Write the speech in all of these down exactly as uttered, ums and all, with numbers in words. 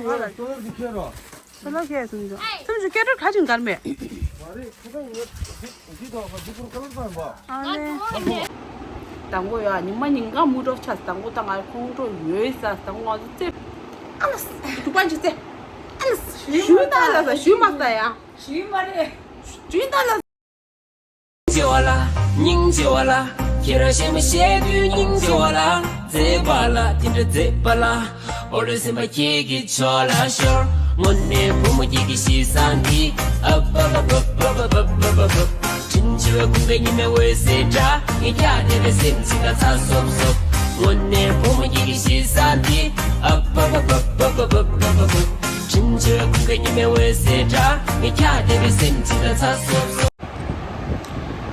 ང་ལ་ལྟོ་ལོར་གྱི་ཁྱེར་རོ། ལྟོ་ལོར་ཁྱེར་སོང་ཙང་། ཚུམ་ཅུ་སྐད་གྲགས་ག་ཅིག་གར་མེད། མ་རེད། ཁ་སང་ངས་འདི་དང་ང་འདི་ཁུར་ཁ་ལོར་བཏང་བ། ཨ་ནེ། དང་པོ་ཡ་ཉི་མ་ཉིན་གང་མུ་འགྲོ་ཆགས། དང་པོ་ད་ང་ཁོང་ཁྲོ་ཡོད་ས། དང་པོ་ང་ཚོ་རྩེ། ཨ་ལ། དུ་པན་ཅི་རྩེ། ཨ་ལ། ཞུས་མ་ད་ལ་ས་ཞུས་མ་ད་ཡ། ཞུས་མ་རེད། ཞུས་ད་ལ། སྙིང་རྗེ་བ་ལ། སྙིང་རྗེ་བ་ལ། ཁྱེད་རང་གཞན་མ་བཤད་དུས་སྙིང་རྗེ་བ་ལ། མཛེས་པ་ལ། དེ་འདྲ་མཛེས་པ་ལ། ཨོ་རོད་སེམས་པ་ཁྱེད་ཀྱི་ཕྱོགས་ལ་ཤོར། དངོས་གནས་བུ་མོ་ཁྱེད་ཀྱི་གཤིས་བཟང་འདི། ཨ་བ་བ་བ། དྲིན་ཆེ་བའི་ཀུན་དགའ་ཉི་མའི་འོད་ཟེར་འདྲ། ངས་ཀྱང་བདེ་བའི་སེམས་ཅིག་ལ་ཚ་སོབ་སོབ། དངོས་གནས་བུ་མོ་ཁྱེད་ཀྱི་གཤིས་བཟང་འདི། ཨ་བ་བ་བ། དྲིན་ཆེ་བའི་ཀུན་དགའ་ཉི་མའི་འོད་ཟེར་འདྲ། ངས་ཀྱང་བདེ་བའི་སེམས་ཅིག་ལ་ཚ་སོབ་སོབ།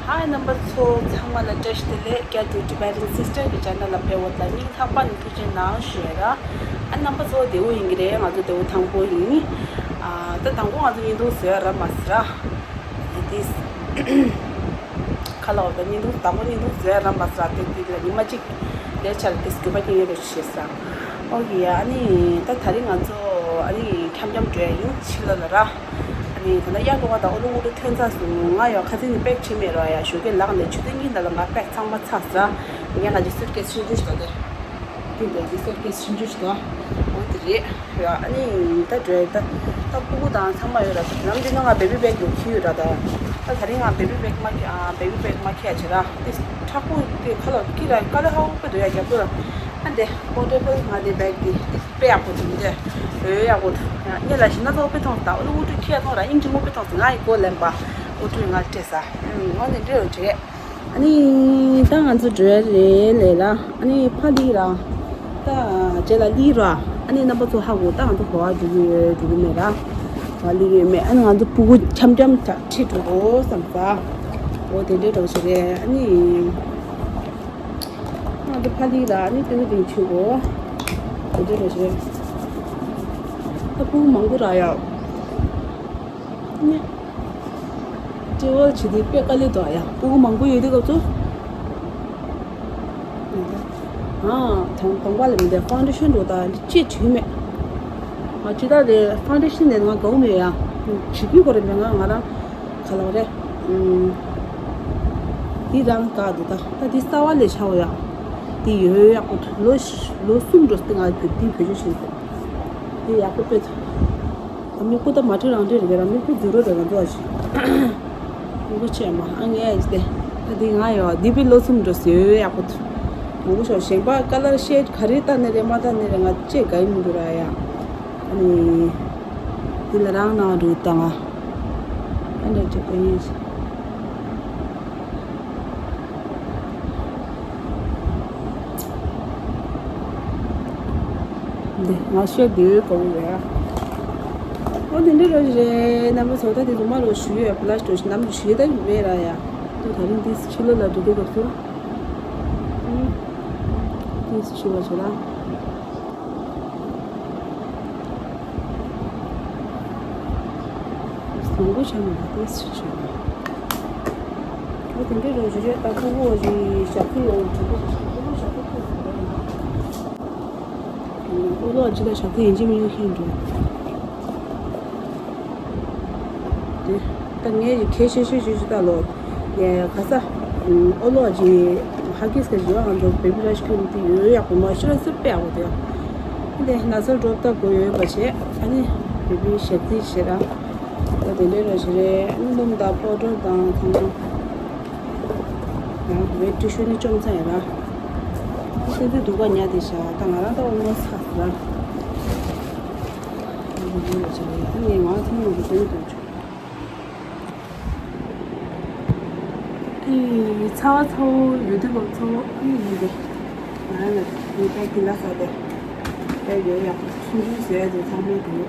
ཧའི་རྣམ་པ་ཚོ་ཚང་མ་ལ་བཀྲ་ཤིས་བདེ་ལེགས། རྒྱ་དུ་Tibetan Sister གི་channel ལ་ཕེབས་པ་དང་སྙིང་ཐག་པ་ནས་ཐུགས་རྗེ་གནང་ཞུ་ཡ་ར། ཨ་རྣམ་པ་ཚོ་བདེ་པོ་ཡིན་གྱི་རེད། ང་ཚོ་བདེ་པོ་ཐང་པོ་ཡིན། ཨ་ད་དང་པོ་ང་ཚོ་བརྙན་ཐུང་བཟོ་ཡ་རག་མ་སོང་ར། དེ་ཁ་ལོ་ད་བརྙན་ཐུང་དང་པོ་བརྙན་ཐུང་བཟོ་ཡ་རག་མ་སོང་ར། དེ་དེ་ལ་ཉི་མ་གཅིག་ལས་ཆར་དེ་སྐྱོ་པ་སྐྱེ་ཡོད་རེད་ཞེས་ཟེར། ཨོ་ཡ། ཨ་ནི་ད་དེ་རིང་ང་ཚོ་ཨ་ནི་འཁྱམ་འཁྱམ་འགྲོ་ཡ་ཡིན། ཕྱི་ལོགས་ལ་ར། ཨ་ནི་ད་ལྟ་གཡག་འགྲོ་བ་དང་ཨོ་ལོ་ཨུ་ཏུ་ཐོན་ཚར་སོང་། ང་ཡང་ཁ་སང་ནས་པེག་བྱས་མེད་ར་ཡ། ཞོགས་ཀས་ལངས་ནས་ཆུ་ཚོད་གཉིས་ལ་ལ་ང་པེག་ཚང་མ་ཚར་ས། ངས་ང་ཅིག་སུཊ་ཀེས་ཆུང་ཆུང་ཞིག་དང་དེ། དེ་འདྲ་ཅིག་སུཊ་ཀེས་ཆུང་ཆུང་ཞིག་དང་། འོ་དེ་རེད་ཡ། ཨ་ནི་ད་འགྲོ་ཡ་ད་ད་སྤུ་གུ་དང་ཚང་མ་ཡོད་ར། ད་ལམ་འདི་ན་ང་བེ་བི་པེག་དེ་འཁྱེར་ཡོད་ར། ད་ད་དེ་རིང་ང་བེ་བི་པེག་མ་འཁྱེར། ཨ་བེ་བི་པེག་མ་འཁྱེར་ཡ་བྱས་ར། དེ་མཁྲེགས་པོ་དེ་ཁ་ལ་འཁྱེར་ར། དཀའ་ལས་ཧ་གོ་གི་འདུག་ཡ། རྒྱབ་ལོགས་ལ་ཨ་འདི་པོར་ཊེ་བལ་ང་དེ་པེག་དེ་དེ། དཔེ་ཡག་པོ་འདུག་འདི། ཨོ་ཡག་པོ་འདུག་ཡ། ངས་ལ་ཞིག་སྣ་ཚོགས་དཔེ་མཐོང་སོང་། ད་ཨུ་ཏུ་ཁྱེད་མཐོང་ར། དབྱིན་ཇི་ངོ་དཔེ་མཐོང་སོང་། ང་ཡི་གོ་ལེན་པ། ཨུ་ཏུ་ང་སྤྲད་ས། ཨུམ། ཨོ་ནི་འདྲེ་རུ་བྲེས། ཨ་ནི་ད་ང་ཚོ་འགྲོ་ཡ་རེད་ལས་ལ། ཨ་ནི་ཕ་ལི་ར། ད་རྗེས་ལ་ལི་ར། ཨ་ནི་རྣམ་པ་ཚོ་ཧ་གོ། ད་ང་ཚོ་གོ་བ་འགྲོ་གི་ཡོད་འགྲོ་གི་མེད་ར། གོ་བ་ལི་གི་ཡོད་མེད། ཨ་ནི་ང་ཚོ་སྤུ་གུ་འཁྱམ་འཁྱམ་ད་ཁྲིད་འགྲོ་དགོས་བསམ་ས། འོ་དེ་འདྲེ་འགྲོ་ཞིག་རེད། ཨ་ནི། ང་ཚོ་ཕ་ལི་ར་ནི་ཏིང་ཏིང་ཆུ་གོ། དེ་འདྲ་རེད་ཤག་ད་སྤུ་གུ་མང་པོ་རག་ཡ། ནི། ཊེ་བལ་བྱེད་དུས་དཔེ་དཀའ་ལས་འདུག་ཡ། སྤུ་གུ་མང་པོ་ཡོད་དུས་སྐབས་སུ། ཨ། དང་དང་པ་ལ་མི་འདུག་ཕའུན་ཌེ་ཤན་འགྲོ་ད་ཅི་བྱེད་མེད། ང་ཅི་ད་དེ་ཕའུན་ཌེ་ཤན་ནས་ང་དགའ་བོ་མེད་ཡ། བྱེད་རྒྱུ་གོ་རེ་མེད། ང་ང་རང་། ག་ལ་བ་རེད། ཨུམ། འདི་རང་དགའ་འདུག་ད་ད་འདི་གསར་བ་ལས་ཆགས་ཡ། འདི་ཡོད་ཡག་པོ་འདུག་ལོ་ལོ་གསུམ་འགྲོ་སྟེ་ང་འདི་བེད་སྤྱོད་བྱེད་འདུག་འདི་ཡག་པོ་དཔེ་འདུག་ད་མིག་ཁུ་ད་མ་འཁྲུད་རང་འཁྲུད་རེད། རང་མིག་ཁུ་ཛི་རོ་རེད། ང་ཚོ་ཨ་ཞིག་མིག་ཁུ་ཆེ་མ་ཨ་ངས་ཨ་ཅི་དེ། ད་འདི་ང་ཡོད་འདི་བི་ལོ་གསུམ་འགྲོ་སྟེ་ཡོད་ཡག་པོ་འདུག་མང་པོ་ཤོག་གཞན་པ་ཀ་ལར་ཤེད་ག་རེ་བཏང་ནས་རེད་མ་བཏང་ནས་རེད། ང་ཅེས་དགའ་ཡི་མི་འདུག་ར་ཡ། ཨ་ནི། འདི་ལ་རང་ནང་འགྲོ་ད་ང་། ཨ་འདྲ་ཅིག་ཨེ། འདི་ང་ཤོད་དེ་གོ་བོ་རེད། ཨོ་དེ་འདྲ་རེད་རེད། རྣམ་པ་ཚོ་ད་དེ་རུ་མ་རུ་ཞུ་ཡོད། པ་ལ་སྟོ་ཞིག་ནམ་ཞུ་ཡོད་ད་མེད་ར་ཡ། ད་ད་རིང་དེ་ཕྱི་ལོགས་ལ་འགྲོ་དུས་སྐབས་སུ། དེ་ཞུ་བ་བྱེད་ད། མང་པོ་བྱས་མ་རེད་དེ་ཞིག་བྱས། ཨོ་དེ་འདྲ་རེད་རེད། ད་ཁོ་བོ་རེད་ཞག་ཁུ་ཡོང་དྲུག་པོ་ཞག་ཁུ་ཁོ་བོ་ཞག་ཁུ་ཁུ་ཟེར་རེད། ཨོ་ལོ་ཨ་ཅི་ད་ཞག་ཁུ་ཡིན་གཅིག་མིན་གཅིག་ཤེས་འགྲོ། དེ་ད་ངས་གལ་ཆེ་ཤོས་ཤོས་ཤིག་ལྟ་ལོ། ཡ་ག་ས། ཨོ་ལོ་ཨ་ཅི་ཧ་གིས་ཀྱི་ཡོད། ང་ཚོ་བེ་བི་ར་ཤི་ཁུ་དེ་ཡོད་ཡག་པོ་མ་ཤི་ར་སུ་དཔེ་ཡག་པོ་དེ། དེ་ན་ཚ་སྒྲོབ་ད་དགོས་ཡོད་པ་བྱས། ཨ་ནི་བེ་བི་ཞབས་ཏི་བྱེད་ར། ད་དེ་འདྲའི་ར་ཞིག་རེད། ཨ་ནི་ལུམ་དང་པོ་ཏྲོ་དང་ཚང་ཚང་། ཡང་བེ་ཊི་ཤུ་ནི་བཅོམ་ཚར་ཡིན་ར། ཨ་ཙི་ཙི་སྡུག་ག་ཉལ་དེ་བཞག་ད་ང་རང་ད་ཨོ་མོ་ཚ་ཟ། ཨ་ནི་ང་ཚང་མ་གི་དོན་དུ་བྱུང་། ཨི། ཚ་བ་ཚ་བོ་ཡོད་དུས་སྐབས་ཚ་བོ་ཨི་ཡིན་ཏེ། ང་ལ་ཡོད་པའི་གི་ལ་ས་དེ། དེ་ཡོད་ཡག་པོ་ཆུང་ཆུང་བཟོས་ཏེ་ཚང་མ་འདུག་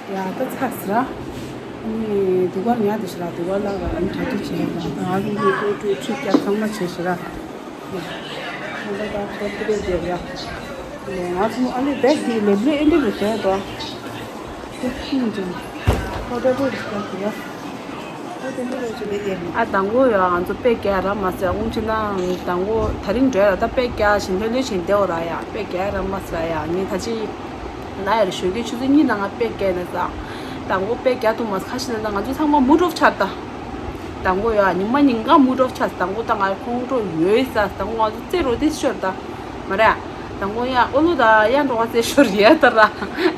ཡ་ད་ཚ་ཟ། ཨི། དུ་གར་ཉལ་དེ་ཤི་ར། དུ་གར་ལ་ར་ཨམ་གྲ་སྒྲིག་བྱས་ར། ང་ཚོ་གི་ཏུ་ཏུ་ཁྲིད་རྒྱབ་ཚང་མ་བྱས་ཤི་ར། ང་ཚོ་ད་ཁོ་ཏུ་རེ་རྒྱབ་ཡ། ང་ཚོ་ཨ་ནི་བེག་དེ་ལེབ་ལེ་ཨེ་འདྲ་རེད་བྱས་དོ། ཁོ་ཏུ་ཏུ་ཁོ་ཏུ་ཏུ་རེ་རྒྱབ་ཡ། ཨ་དང་པོ་ཡ་ང་ཚོ་དཔེ་རྒྱག་ར་མ་ཟེར་དབུང་ཆེ་ན་དང་པོ་ད་རིང་འགྲོ་ཡ་ད་དཔེ་རྒྱག་བཞིན་ལྷོད་ལྷོད་བཞིན་བསྡད་འོ་ར་ཡ་དཔེ་རྒྱག་ར་མ་ཟེར་ཡ་ངས་ད་ཅི་ན་ཡ་རེ་ཞོགས་ཀས་ཆུ་ཚོད་གཉིས་ནང་ང་དཔེ་རྒྱག་ནས་ས་དང་པོ་དཔེ་རྒྱག་ཐུབ་མ་ཁ་ཤས་ན་ད་ང་ཚོ་ཚང་མ་མུ་ཌི་ཨོཕ་ཆགས་ད། དང་པོ་ཡ་ཉི་མ་ཉིན་གང་མུ་ཌི་ཨོཕ་ཆགས་དང་པོ་ད་ང་ཁོང་ཁྲོ་ཡོད་ས་དང་པོ་ང་ཚོ་རྩེ་རོ་དེ་ཤོར་ད་མ་རེད། དང་པོ་ཡ་ཨོ་ལོ་ད་ཡ་འགྲོ་བ་རྩེ་ཤོར་ཡ་ད་ར་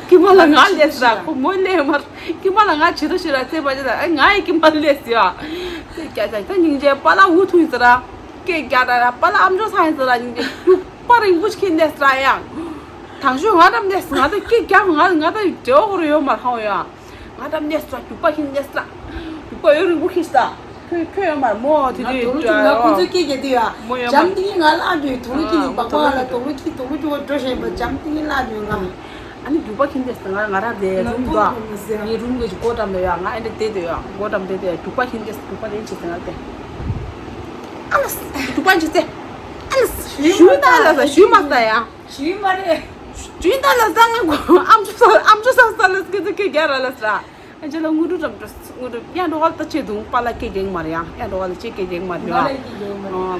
ཀི་མ་ལ་ང་ལས་ས་ཁོ་མོ་ལས་མར། ཀི་མ་ལ་ང་བྱི་དོ་ཤི་ར་ཚེ་བ་ཅི་ད་ཨེ་ང་ཡི་ཀི་མ་ལ་ལས་ཡ། ཚེ་རྒྱ་ཅག་ད་སྙིང་རྗེ་པ་ལ་འུ་ཐུག་ཡིན་ཟེར་ར། སྐད་རྒྱག་ར་ར་པ་ལ་ཨམ་ཅོག་ཚང་ཡིན་ཟེར་ར་སྙིང་རྗེ་རྒྱུག་པ་རིང་པོ་ཞིག་ཁྱེར་འདས་ཟེར་ར་ཡང་། དང་ཤོས་ང་རམ་འདས་ང་ད་སྐད་རྒྱག་ང་ང་ད་འབྲེལ་བ་ཁོ་ར་ཡོད་མ་ཧ་ཡ། ང་རམ་འདས་ཟེར་རྒྱུག་པ་ཁྱེར་འདས་ཟེར་ར། རྒྱུག་པ་ཡོད་རིང་པོ་ཁྱེར་ཟེར། ཁྱོད་ཁྱོད་ཡོད་མ་མོ་དེ་ང་དུས་དོ་རུ་དུ་ང་ཁོ་ཚོས་སྐད་རྒྱག་དུས་ཡ། མོ་ཡོད་མ། འཇམ་ཏིང་ང་ལ་ཨ་འདུས་དོ་རུ་ཁྱེར་ནི་བག་བག་ལ་དོ་རུ་ཁྱེར་དོ་རུ་ཁྱེར་འགྲོ་བཞིན་པ་འཇམ་ཏིང་ལ་འདུས་ང་། ཨ་ནི་རྒྱུག་པ་ཁྱེར་འདས་ང་ང་རང་དེ་རུམ་དུ་ངའི་རུམ་གྱི་སྒོ་འགྲམ་དུ་ཡོད། ང་ཨེ་འདྲ་བསྡད་དུ་ཡོད། སྒོ་འགྲམ་བསྡད་དུ་ཡོད། རྒྱུག་པ་ཁྱེར་འདས་རྒྱུག་པ་ལེན་བྱེད་ཟེར་ང་དེ། ཨ་ལ་རྒྱུག་པ་འཇིག་ཚེ། ཨ་ལ་ཞུས་མ་ད་ལ་ས་ཞུས་མ་ད་ཡ། ཞུས་མ་རེད། ཞུས་ད་ལ་ས་ང་གོ་ཨམ་ཅོག་ས་ཨམ་ཅོག་ས་ས་ལ་སྐད་ཆ་སྐད་རྒྱག་ར་ལ་ས། ཨ་ཅེ་ལ་དངོས་གྲུབ་འགྲམ་དུ་དངོས་གྲུབ་ཡང་འགྲོ་བ་ལ་ད་ཅེ་དུང་པ་ལ་སྐད་རྒྱག་མ་རེད་ཡ། ཡང་འགྲོ་བ་ལ་ཅེ་སྐད་རྒྱག་མ་རེད་ཡ།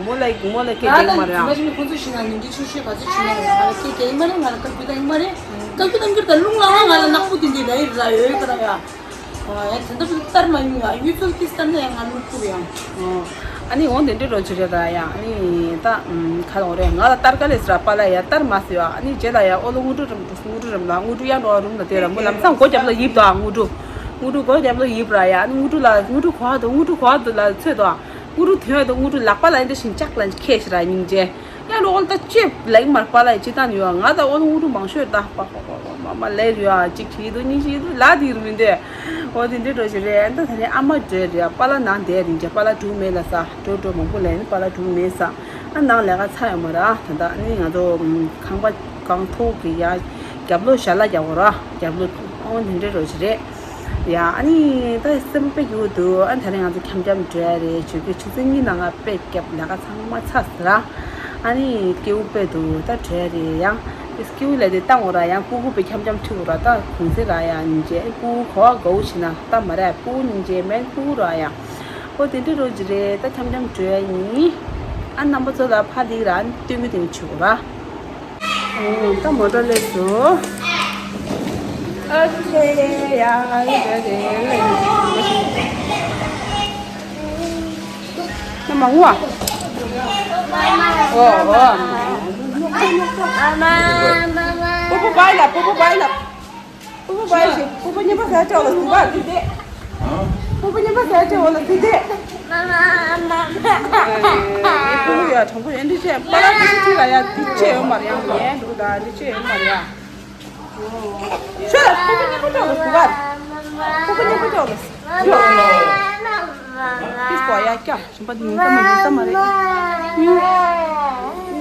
མོ་ལ་སྐད་རྒྱག་མ་རེད་ཡ། མོ་ལ་མོ་ལ་སྐད་རྒྱག་མ་རེད་ཡ། ང་ཚོ་ཁོང་ཚོ་ཤི་ན་ཉིན་གྱི་ཆུ་ཤོད་ག་ཚོད་ཤི་ན་ང་ལ་སྐད་རྒྱག་མ་རེད། ང་ལ་བཀའ་བཀྱོན་བཏང་མ་རེད། བཀའ་བཀྱོན་བཏང་རྒྱུར་ད་རླུང་ལངས་ང་ལ་ནག་པོ་དེ་འདི་ལ་ཡི་ར་ཡོད་ཀ་ར་ཡ། ཨོ་ཡ་དེ་འདྲ་བུ་ལྟར་མ་ཡོང་ཡ། གཡུ་མཚོ་ཏིས་ལྟར་ན་ཡང་ང་ལུག་ཁུག་ཡང་། ཨོ། ཨ་ནི་འོང་དེ་འདྲའི་རོ་ཅི་རེད་ར་ཡ། ཨ་ནི་ད་ཁ་ལོ་རེད། ང་ལ་ལྟར་ག་ལས་སི་ར་པ་ལ་ཡ་ལྟར་མ་སི་ཡ། ཨ་ནི་རྗེས་ལ་ཡ་ཨོ་ལོ་དངོས་གྲུབ་རམ་དངོས་གྲུབ་རམ་ལ་དངོས་གྲུབ་ཡང་འགྲོ་རུམ་ལ་དེ་ར་མོ་ལམ་སང་སྒོ་རྒྱབ་ལ་ཡིབ་དོ། དངོས་གྲུབ་དངོས་གྲུབ་སྒོ་རྒྱབ་ལ་ཡིབ་ར་ཡ། ཨ་ནི་དངོས་གྲུབ་ལ་དངོས་གྲུབ་གོ་བ་དོ་དངོས་གྲུབ་གོ་བ་དོ་ལ་ཚོད་དོ། དངོས་གྲུབ་དོན་དོ་དངོས་གྲུབ་ལག་པ་ལ་ཨེ་འདྲ་ཞིང་ལྕགས་ལ་ཁེ་ཤི་ར་སྙིང་རྗེ། ཡང་ལོག་ལ་ད་ཅེབ་ལེགས་མར་པ་ལ་ཡི་ཅི་ད་ནི་ཡོད། ང་ད་ཨོ་ལོ་དངོས་གྲུབ་མང་ཤོས་ད་པ་པ་པ་པ་མ་མ་ལས་ཡོད། ཨ་གཅིག་བྱེད་དུ་གཉིས་བྱེད་དུ་ལ་དིར་མི་འདོད། ཨོ་དེ་འདྲའི་འགྲོ་ཞིག་རེད། ཨ་ད་ད་ནི་ཨ་མ་འདྲེ་རེད། པ་ལ་ནང་བསྡད་རིང་ཅེ་པ་ལ་དྲུག་མེད་ལ་ས་འགྲོ་འགྲོ་མང་པོ་ལས་ནི་པ་ལ་དྲུག་མེད་ས། ཨ་ནང་ལས་ཀ་ཚ་ཡོད་མ་ར། ད་ད་ནི་ང་ཚོ་ཁང་པ་གང་ཐོག་གི་ཡ་རྒྱབ་ལོགས་ཞལ་ལག་རྒྱག་གོ་ར་རྒྱབ་ལོགས། ཨོ་དེ་འདྲའི་འགྲོ་ཞིག་རེད། ཡ་ཨ་ནི་ད་སེམས་པ་སྐྱིད་པོ་འདུག་ཨ་ད་རེས་ང་ཚོ་འཁྱམ་འཁྱམ་འགྲོ་ཡ་རེད། ཆུ་ཚོད་ཆུ་ཚོད་གཉིས་ནང་ང་དཔེ་བརྒྱབ་ལས་ཀ་ཚང་མ་ཚར་ཟེར་ར། ཨ་ནི་སྐྱིད་པོ་དཔེ་འདུག་ད་འགྲོ་ཡ་རེད། ཡང་སྐྱིད་པོ་ལས་དེ་བཏང་འོ་ར། ཡང་སྤུ་གུ་དཔེ་འཁྱམ་འཁྱམ་ཁྲིད་འོ་ར། ད་གུང་སེང་ར་ཡ་ཉིན་རྗེས་སྤུ་གུ་གོ་བ་དགའ་བོ་བྱེད་ན་ད་མ་རེད། སྤུ་གུ་ཉིན་རྗེས་མེད་སྤུ་གུ་ར་ཡ། ཨོ་དེ་འདྲ་རོ་ཅི་རེད། ད་འཁྱམ་འཁྱམ་འགྲོ་ཡ་ཡིན། ཨ་རྣམ་པ་ཚོ་ལ་ཕ་ལིག་ར་སྟོན་གི་དེ་ཆུ་ར། ད་མོ་ཊ་སླེབས་སོང་། ཨོ་ཁེ་ཡ་ཨ་རེ་རེ་རེ། ན་མ་ངུ་ཨ། ཨོ་ཨོ། པོ་པོ་བའི་ལ། པོ་པོ་བའི་ལ། པུ་པུ་བའི་ཞིག་པུ་པུ་གཉིས་པ་ཟ་ཆ་འོ་ལ་སུ་བ་དེ་དེ། པུ་པུ་གཉིས་པ་ཟ་ཆ་འོ་ལ་སུ་དེ། ཨེ་པུ་པུ་ཡ་དྲང་པོ་ཡན་འདི་ཆེ་པ་ལ་དེ་ཆེ་ལ་ཡ་དེ་ཆེ་ཡོད་མ་རེད། ཡང་ཡན་འདུག་ད་དེ་ཆེ་ཡོད་མ་རེད་ཡ། ཆོས་ལ་པུ་པུ་གཉིས་པ་ཆ་འོ་ལ་སུ་བ། པུ་པུ་གཉིས་པ་ཆ་འོ་ལ་སུ་བ། ཏིས་པོ་ཡ་ཀྱ་ཞིམ་པ་དེ་ཉིན་ས་མ་ཉིན་ས་མ་རེད།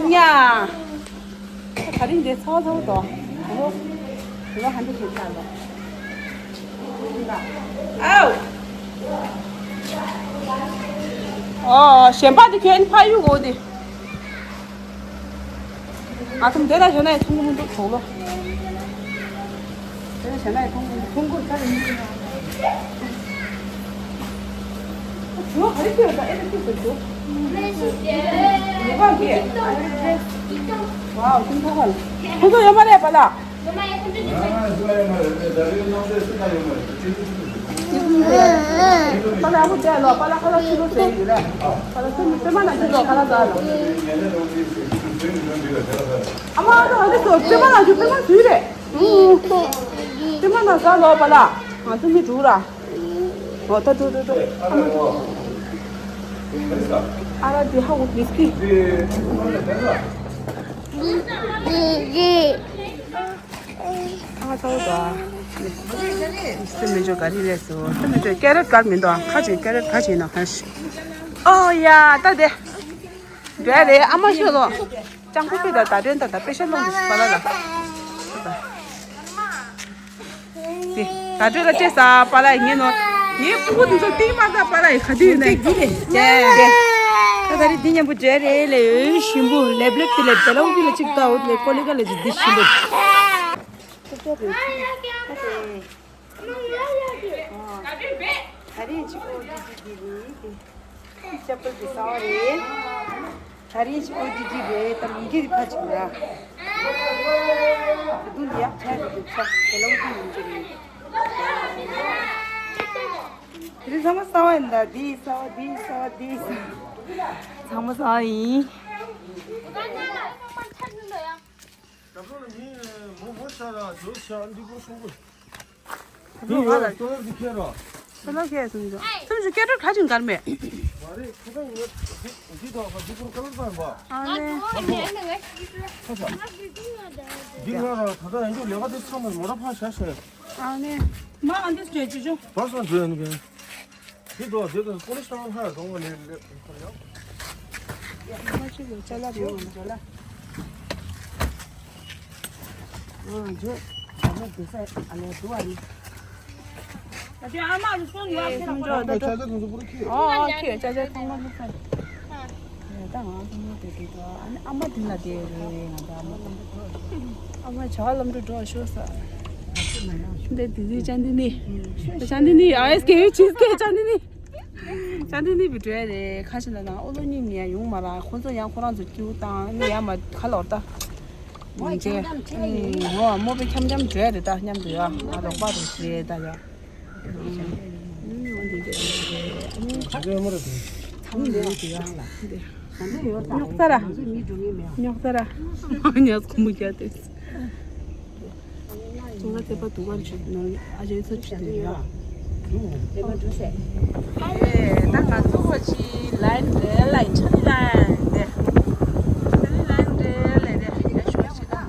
ཉ། ད་རིང་འདི་ཚ་བ་ཚ་བོ་དོ། ཨོ། ལོ་ཧན་དུ་ཁྱེད་ཚ་ལོ། ཨའོ། ཨོ་གཞན་པ་འདི་ཁྱོད་ཕ་ཡུལ་གོ་འདི། ཨ་ཐུམ་དེ་ལ་ཞོན་ན་ཡ་ཐུང་གི་མི་འདུག་གོ་ལོ། ཨ་ལ་དེ་ཧ་གོ་གི་སྐད། ཨ་ཚ་བོ་དང་། སེམས་མི་འཇོག་ག་རེ་རེད་སོ། སེམས་མི་འཇོག་ཀེ་རེ་ཊི་གར་མི་འདུག་ཁ་ཅིག་ཀེ་རེ་ཊི་ག་ཅིག་ཡིན་ན་ཁ་ཤས། ཨོ་ཡ་ད་དེ། འདྲ་རེད་ཨ་མ་ཤོད་དོ། ལྕང་ཁུ་པེ་དང་ཟླ་སྒྲོན་དང་དང་པེ་ཤ་སློང་གི་པ་ལ་ལ། དེ་ཟླ་སྒྲོན་ལ་སྤྲད་ས་པ་ལ་ཡིན་ངེས་ནོ། ངའི་སྤུ་གུ་དེ་ཚོ་ཏིང་མ་ཟ་པ་ལ་ཡི་ག་དུས་ཡིན་ནའི། ད་ད་རེས་འདི་མཉམ་པོ་འབྲེལ་རེད་ལས་ཡོད་ཞིམ་པོ་ལེབ་ལེབ་དེ་ལས་དེ་ལ་འུ་པི་ལ་གཅིག་ལྟ་འོ་དེ་ལས་ཀོ་ལི་ག་ལ་གཅིག་འདི་ཞིམ་པོ། ད་རེས་ཅིག་ཨོ་ཌི་ཌི་རེད་དེ། ཅབ་པལ་དེ་གསར་པ་རེད། ད་རེས་ཅིག་ཨོ་ཌི་ཌི་རེད། ད་ལུང་སྐད་དེ་ཕར་ཅིག་ར། དུ་ལི་ཡག་ཆ་རེད་དེ་ཆ་དེ་ལ་ཨོ་ཌི་ལུང་སྐད་རེད། དེ་རིང་ཚང་མ་གསར་པ་ཡིན་ད། འདི་གསར་པ། འདི་གསར་པ། འདི་གསར་པ། ཚང་མ་གསར་པ་ཡིན། ད་ལོ་ལ་མི་མོ་མོ་ཤ་ར་ཇོ་ཤ་འདི་པོ་སོང་གོ། ད་ལོ་ང་ལ་ལྟོ་ལོ་འདི་ཁྱེར་རོ། ད་ལོ་ཁྱེར་སོང་ཇོ། སུམ་ཅུ་སྐད་གྲགས་ག་ཅིག་གར་མེད། མ་རེད། ཁ་ཐག་ཡོད། འདི་དང་ག་འདི་པོ་ཀ་ལོ་ཚང་བ། ཨ་ནེ། ཁ་ཤ། འདི་ང་ར་ད་ལྟ་ཡང་ཅུ་ལས་ཀ་དེ་ཚང་མ་མོ་ར་ཕ་ཤ་ཤ། ཨ་ནེ། མ་ཨ་འདི་སྤྲད་ཅུ་ཅུ། བར་སང་འགྲོ་ཡ་ནི་གན། དེ་དོ་དེ་དོ་ཀོ་ལེ་སང་ཧ་རོང་བ་ལེ་ལེ་ཁོ་ཡང་། ཡ་མ་ཅི་ལོ་ཅ་ལ་རེ་ཡོང་ལ། ཨ་ཇོ། ཨ་ཇོ་དེ་ས་ཨ་ལེ་དུ་ཨ་ནི། ཨ་ཅེ་ཨ་མ་རུ་སོང་ཡ་ཁེ་ལ་ཁོ་ལ། ཨོ་ཨོ་ཁེ་ཅ་ཅ་ཚང་མ་ལུ་ས། ད་ང་ཚང་མ་དེ་དེ་དོ་ཨ་ནི་ཨ་མ་དེ་ལ་དེ་རེ་རེ་ང་ད་ཨ་མ་དེ། ཨ་མ་ཇ་ལམ་དུ་འགྲོ་ཤོག་ས། འདི་དེ་དེ་ཅན་དེ་ནི། ཅན་དེ་ནི་ཨ་ཨེ་སི་ཀེ་ཆིས་ཀེ་ཅན་དེ་ནི། ཅན་དེ་ནི་བི་འགྲོ་ཡ་རེད། ཁ་ཤས་ལ་ནང་ཨོ་ལོ་གཉིས་ནས་ཡོང་མ་ར། ཁོ་ཚོ་ཡང་ཁོ་རང་ཚོ་སྐྱིའུ་བཏང་ནི་ཡ་མ་ཁ་ལོར་ད། མོ་ཡིན་ཅེ། ཁྱམ་ཁྱམ་ཁྱེར་ནི། ཨོ་མོ་པའི་ཁྱམ་ཁྱམ་བྲོས་རེད་ད་མཉམ་དུ་ཡ། ང་རོགས་པ་རུ་བྱེད་ད་ཡ། ཨོ་འདི་འདི་འདི་འདི། ཚང་མ་འདི་ཡ། ཉོག་ཙ་ར། ཉོག་ཙ་ར། ཉོག་ཙ་ར། ཉོག་ཙ་ར། ང་ཚེ་པ་དུ་བར་ཆུ་ནོར་ཨ་ཅེ་ཚོ་ཆུ་དེ་ཡོད། ཨེ་ད་ང་ཚོ་བ་ཆི་ལན་རེ་ལ་ཆ་ལན་དེ། ལན་རེ་ལ་རེ་ཡ་ཤོ་ཆི་ད།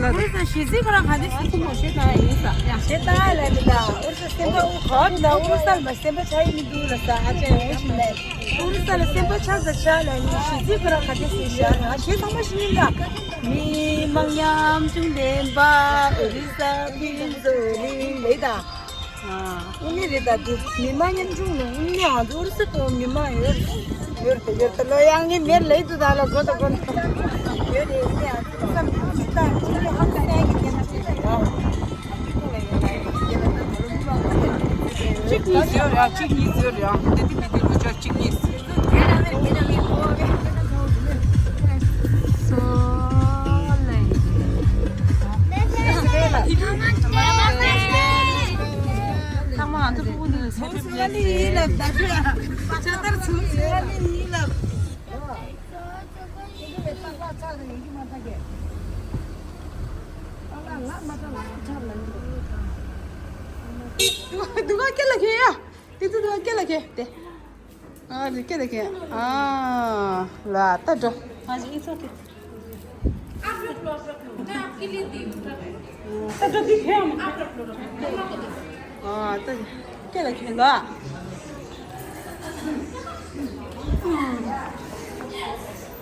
ཨུ་རུ་སུ་ཞི་རྩིས་ཁོ་རང་ག་འདྲ་ཞིག་ཐུག་མོ་ཞེ་ད་ཡིན་ས་ཡ། ཞེ་ད་ལ་མི་ད་ཨུ་རུ་སུ་སེམས་པ་དབུ་གོ་ད་ཨུ་རུ་སུ་ལ་མ་སེམས་པ་ཆགས་ཡིན་མི་འདུག་ལ་ས་ཨ་ཅག་ཡོང་ཞིག་ལ། ཨུ་རུ་སུ་ལ་སེམས་པ་ཆགས་ས་ཆགས་ལ་ཡིན། ཞི་རྩིས་ཁོ་རང་ག་འདྲ་ཞིག་བཞག་ན་ཞེ་ཚང་མ་ཞིག་ཡིན་ད། མི་མང་ཉམ་ཆུང་ལྡན་པ་ཨུ་རུ་སུ་ཕིན་ཚོ་ལིང་ལེ་ད། ཨ་ནི་རེད་ད་དེ་མི་མང་ཉམ་ཆུང་ནང་ཨ་ནི་ང་ཚོ་ཨུ་རུ་སུ་གཏོང་མི་མང་ཡོད་ཡོད་དེ་ཡོད་དེ་ལོ་ཡང་ངའི་མེར་ལེགས་དུ་ད་ལ་གོ་ད་གོ་ད་ཡོད་རེད། ཨ་ནི་ང་ཚོ་བསམ་ཚུལ་དང་ཚུལ་ལས་ཧང་སང་གི་སྐད་ཆ་ཅིག་ལ་ཡོད་ལ་ཡོད་སྐད་ཆ་ད་ལོ་མི་མང་གཅིག་གཉིས་ཟེར་ཡོད་རེད། གཅིག་གཉིས་ཟེར་ཡོད་རེད། དེ་དེ་མི་དེ་ལོ་ཆ་གཅིག་གཉིས་ཟེར། ཚང་མ་ང་ཚོ་ཕྲུ་གུ་འདི་ཚོ་ཚོང་ཟོས་ལེ་ཡིན་ལབ། ད་ཆ་ལྟར་ཚོང་ཟོས་ལེ་ཡིན་ལབ། སྡུག་ག་སྐེ་ལ་ཁེ་ཡ། དེ་ཚོ་སྡུག་ག་སྐེ་ལ་ཁེ་དེ། ཨ་རི་སྐེ་ལ་ཁེ། ཨ་ལ་ད་འགྲོ། ཨ་ཞིག་ཨི་ཚོ་ཁེ། ད་འགྲོ་དེ་ཁེ་ཡ་མ། ཨ་ད་སྐེ་ལ་ཁེ་ལ།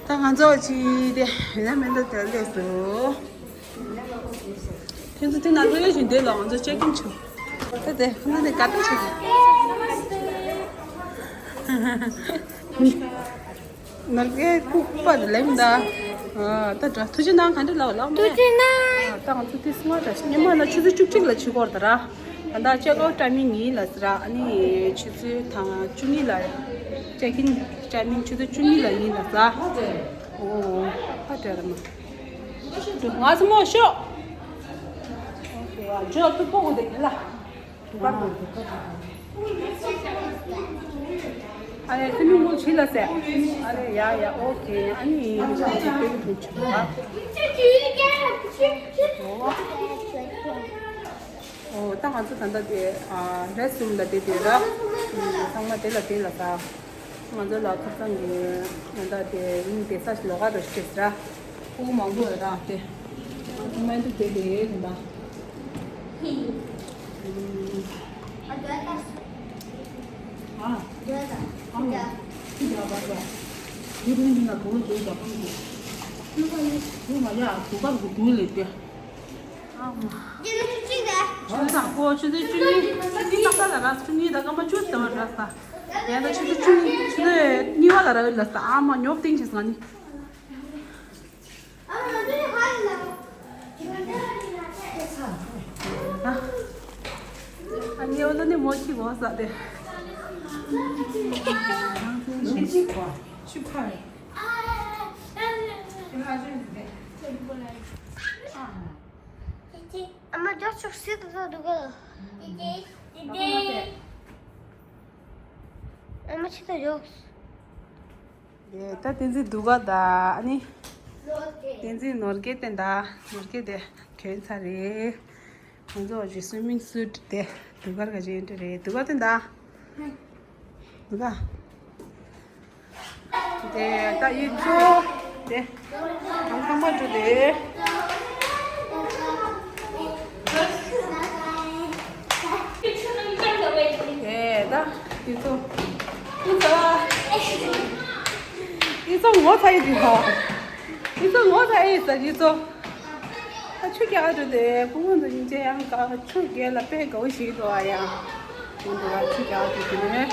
ད་ང་ཚོ་ཅི་དེ་ཡིན་ན་མེད་འདུག་དེ་ལས་སུ། ཁྱེད་ཚོ་དེ་ནང་ལོགས་ཡོད་བཞིན་དེ་ལ་ང་ཚོ་ཅེག་ཨིན་བྱུང་། ད་དེ་ཁོང་ཚོ་དེ་ག་ད་བྱེད་ཀྱི། ནར་གའི་ལྐུགས་པ་ལེམ་ད། ད་འདྲ་ཐུགས་རྗེ་གནང་ག་འདྲ་ལབ་ལབ་མེད། ཐུགས་རྗེ་གནང་། ད་ང་ཚོ་དེ་སྔ་འདྲ་ཉི་མ་ལ་ཆུ་ཚོད་བཅུ་གཅིག་ལ་ཆུ་འཁོར་ད་ར། ད་ལྟ་ཅེག་ཨའུཊ་ཊའི་མིང་ཡིན་ལ་ཟེར་ར། ཨ་ནི་ཆུ་ཚོད་དང་བཅུ་གཉིས་ལ་ཅེག་ཨིན་ཊའི་མིང་ཆུ་ཚོད་བཅུ་གཉིས་ལ་ཡིན་ལ་ཟེར། ཨོ་ཧ་དྲ་ར་མ། ང་ཚོ་མོ་ཤོག་ཇོ་ཏུ་པོ་གོ་དེ་ལ། ཨ་རེ་སི་མི་མོ་ཆི་ལ་སེ། ཨ་རེ་ཡ་ཡ་ཨོ་ཁེ། ཨ་ནི་ཡིན་ཆ་ཆི་པེ་ཏུ་ཆུ་ཨ། ཨོ་ད་ང་ཚོ་ད་ལྟ་དེ་ཨ་རེ་སི་ཊི་རུམ་ལ་བསྡད་དེ་ར། ཚང་མ་དེ་ལ་བསྡད་ལ་ད། ང་ཚོ་ལ་ཁ་སང་གི་ང་ད་དེ་རིང་བསྡད་ས་ཞིག་ལོགས་ཀ་རུ་ཤི་ར། ཕྲུ་གུ་མང་པོ་ཡོད་ར་དེ། ང་ཚོ་མ་འདུག་བསྡད་དེ་ད། ཨ། ཁྱོད་ཚོ་ཆུ་ཚོད་བཅུ་གཅིག་དང་། ཨོ་ཆུ་ཚོད་བཅུ་གཉིས། བཅུ་གཉིས་ཏག་ཏག་ལ་ར། བཅུ་གཉིས་དང་སྐར་མ་བཅུ་ཙམ་ལ་ར་ས། ཡང་ན་ཆུ་ཚོད་བཅུ་གཉིས། ཆུ་ཚོད་གཉིས་པ་ལ་ར་ལ་ས། ཨ་མ་ཉོབ་ཏིང་ཆེ་ས་ནི། ཨ་ཉེ་བ་ལ་ནི་མོ་ཁྱི་གོ་ས་དེ། ཨ་མ་ཇོ་ཆུག་སི་ཏུ་ཏུ་ག་ཨ་མ་ཆི་ཏུ་ཇོ། ད་བསྟན་འཛིན་སྡུག་ག་ད་ཨ་ནི། བསྟན་འཛིན་ནོར་རྒྱས་བསྟན་ད། ནོར་རྒྱས་དེ་གྱོན་ཚར་རེད། ང་ཚོ་ཇི་སུ་མིན་སུ་དེ་སྡུག་གར་ག་ཇི་ཨེ་འདྲ་རེད། སྡུག་ག་བསྟན་ད། སྡུག་ག་དེ་ད་ཡིད་ཚོ་དེ། ང་ཚང་མ་འགྲོ་དེ། དེ་ད་ཡིད་ཚོ། ཡིད་ཚོ། ཡིད་ཚོ་ངོ་ཚ་ཡི་དེ་ཧོ། ཡིད་ཚོ་ངོ་ཚ་ཡི་ས་ཡིད་ཚོ། ད་ཆུ་རྒྱག་འགྲོ་དེ་ཕུ་བོ་འདི་སྙིང་རྗེ་ཡང་དཀའ། ཆུ་རྒྱག་ལ་དཔེ་དགའ་བོ་ཞིག་འགྲོ་བ་ཡང་། ཁོང་ཚོ་ལ་ཆུ་རྒྱག་འགྲོ་དེ་ནས།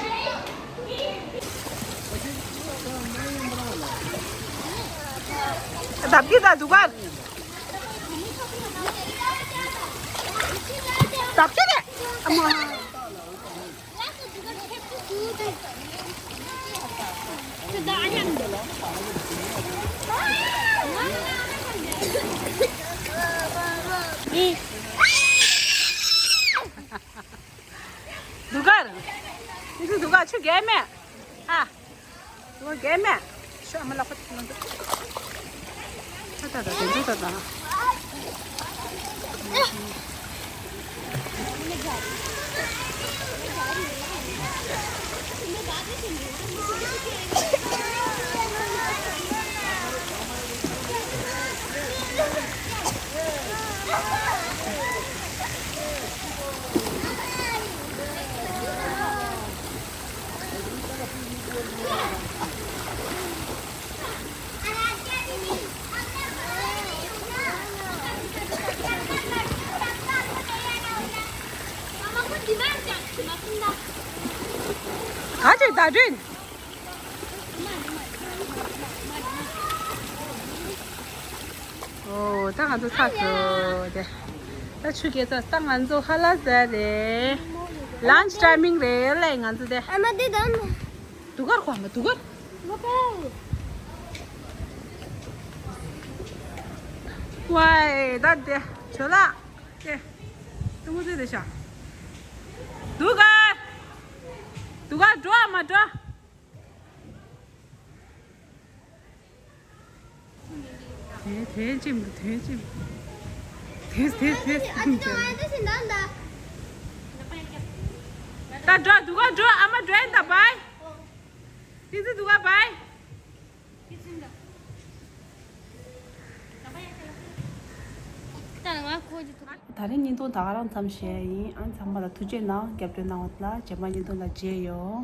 བརྡབ་ཀྱི་ད་འདུག་ག་བརྡབ་ཀྱི་རེད། ཨ་མ། འདུག་ག་དེ་ཚོ་འདུག་ག་ཆུ་རྒྱག་མེད། ཨ། འདུག་ག་རྒྱག་མེད། ཤོག་ཨ་མ་ལག་པ་ཐུག་ན་འདུག་ད་ད་ད་དེ་ཚོ་ད་ད། ག་ཅིག་བརྡ་སྤྲོད། ཨོ་ད་ང་ཚོ་ཚར་སོང་དེ། ད་ཆུ་རྒྱག་ཚར། ད་ང་ཚོ་ཧ་ལ་ཟ་རེད། ལན་ཆི་ཊའི་མིང་རེད་ལེ་ང་ཚོ་དེ། ཨ་མ་དེ་དམ། དུ་གར་ཁོ་མ་དུ་གར། ཝའི་ད་དེ་ཆོ་ལ། དེ། ཏུ་མོ་ཚོས་དེ་ཤ། དུ་གར། དུ་གར་འགྲོ་ཨ་མ་འགྲོ། དེ་དེ་ཅིམ་དེ་ཅིམ། དེ་དེ་དེ་ཅིམ། ད་འགྲོ་དུ་གར་འགྲོ་ཨ་མ་འགྲོ་ཡིན་ད་བའི། དེ་ཚོ་དུ་གར་བའི། ད་རིང་བརྙན་ཐུང་ད་ག་རང་མཚམས་བཞག་ཡིན། ཨ་ཚང་མ་ལ་ཐུགས་རྗེ་གནང་། རྒྱབ་སྐྱོར་གནང་བ་ལ། རྗེས་མ་བརྙན་ཐུང་ལ་མཇལ་ཡོང་།